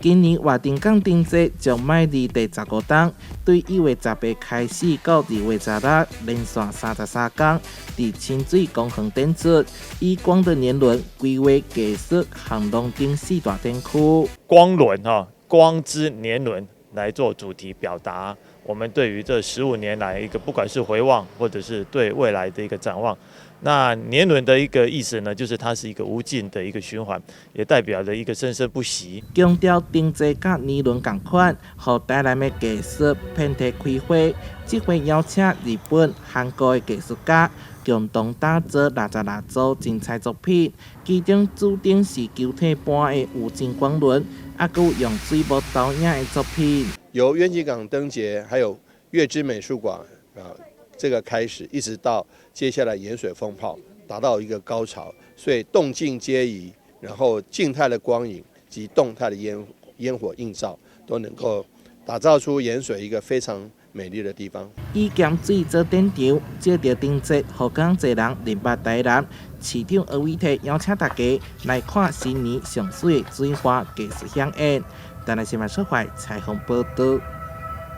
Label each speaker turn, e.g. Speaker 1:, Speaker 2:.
Speaker 1: 今年活動港燈節將邁入第15冬，對1月18開始到2月16，連續33天，佇親水公園展出，以光的年輪規劃藝術和農燈四大展區。
Speaker 2: 光輪哈，光之年輪來做主題表達，我們對於這15年來一個不管是回望，或者是對未來的一個展望。那年輪的一個意思呢，就是它是一個無盡的一個循環，也代表着一個生生不息。
Speaker 1: 強調燈節佮年輪仝款，予台南的藝術遍地開花。這回邀請日本、韓國的藝術家共同打造66組精彩作品，其中主燈是球體般的無盡光輪，猶閣有用水幕投影的作品。
Speaker 3: 由願景港燈節，還有月之美術館啊，這個開始，一直到接下來鹽水蜂炮達到一個高潮，所以動靜皆宜，然後靜態的光影及動態的煙火映照，都能夠打造出鹽水一個非常美麗的地方。
Speaker 1: 以鹹水做展場，藉著燈節，予更濟人認捌台南。市長柯偉哲邀請大家來看新年上媠的水花藝術饗宴。台南新聞小懷採訪報導。